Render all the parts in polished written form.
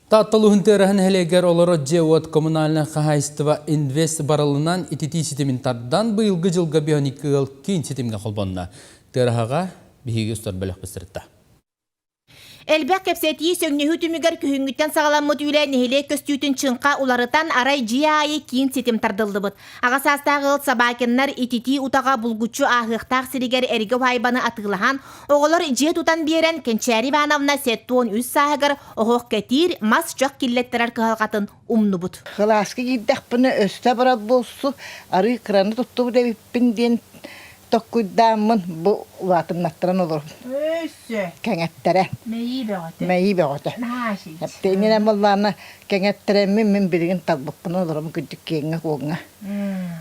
Таатта улууһун Тыараһа нэһилиэгэр олорор дьиэ-уот коммунальнай хаһаайыстыба Инвест барылынан ититии ситимин тардан быйылгы дьылга 52 ыал киин ситимҥэ холбонно. Тыараһаҕа биһиги устар бөлөхпүт сырытта. Элбэх кэпсэтии, сөҥнөһүү түмүгэр күһүҥҥүттэн саҕаламмыт үлэ нэһилиэк көстүүтүн чыҥха уларытан, арай дьиэ аайы киин ситим тардыллыбыт. Аҕа саастаах ыал Собакиннар ититии утаҕа булгуччу ааһыахтаах сиригэр эргэ уһаайбаны атыылаһан, оҕолор дьиэ тутан биэрэн, Кэнчээри Ивановна 73 сааһыгар оһох кэтиир, мас чох киллэттэрэр кыһалҕатын умнубут. Кылааска киирдэхпинэ өссө барар буолсу, арыы кыраны туттубут эбиппин диэн токкуйдааммын бу улаатыннаттаран олоробун. Өссө. Кэҥэттэрэ. Мэйии бөҕөтө. Мэйии бөҕөтө. Наһаа сиич. Иннинэн буоллаҕына кэҥэттэрэммин мин билигин талбыппын олоробун кырдьык киэҥҥэ-куоҥҥа.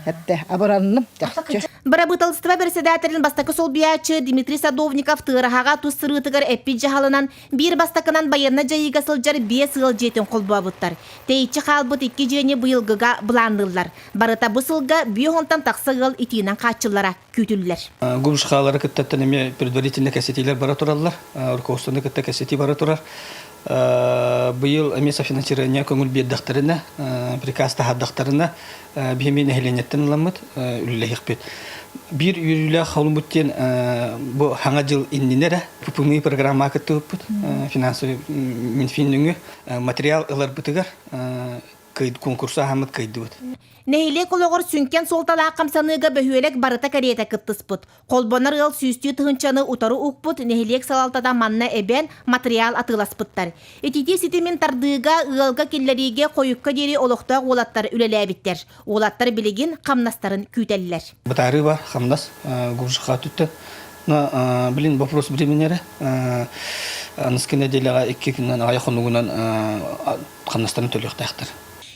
Эттэ абыранным чахчы. Бырабыыталыстыба председателин бастакы солбуйааччы Дмитрий Садовников Тыараһаҕа тус сырыытыгар эппит дьаһалынан биир бастакынан байыаннай дьайыыга сылдьар биэс ыал дьиэтин холбообуттар. Тэйиччи хаалбыт икки дьиэни быйылгыга былаанныыллар. Барыта бу сылга бүө уонтан тахса ыал итиинэн хааччыллара күүтүллэр. ГУМШХалары кыттаттан эмиэ предварительно кэсэтиилэр бара тураллар. Руководствоны кытта кэсэтии бара турар. Быйыл эмиэ софинансирование көҥүл биэрдэхтэринэ, приказ таһаардахтарына, биһиги нэһилиэнньэттэн ыламмыт үлэлэһиэхпит. Биир үөрүүлээх холуммут диэн бу хаҥа дьыл иннинэ эрэ ППМИ программаҕа кыттыбыппыт, финансовый Минфин нөҥүө материал ыларбытыгар конкурсу аһаммыт кыайдыбыт. Нэһилиэк олоҕор сүҥкэн суолталаах хамсаныыга бөһүөлэк барыта кэриэтэ кыттыспыт. Холбонор ыал сүүстүү тыһыынчаны утары укпут, нэһилиэк салалтата манна эбэн, матырыйаал атыыласпыттар. Ититии ситимин тардыыга, ыалга киллэриигэ хойукка диэри олохтоох уолаттар үлэлээбиттэр. Уолаттар билигин хамнастарын күүтэллэр. Бытаарыы бар, хамнас ГУЖХ түттэ. Но, блин, вопрос времени эрэ. Аныскы нэдиэлэҕэ икки күнүнэн аҕай хонугунан хамнастарын төлүөхтээхтэр.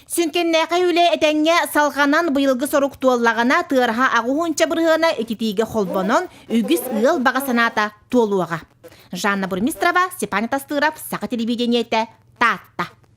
Сүҥкэннээхэй үлэ этэҥҥэ салҕанан быйылгы сорук туоллаҕына, Тыараһа аҕыһуонча бырыһыана ититиигэ холбонон, үгүс ыал баҕа санаата туолуоҕа. Жанна Бурмистрова, Степан Тастыров, Саха телевидениетэ, Таатта.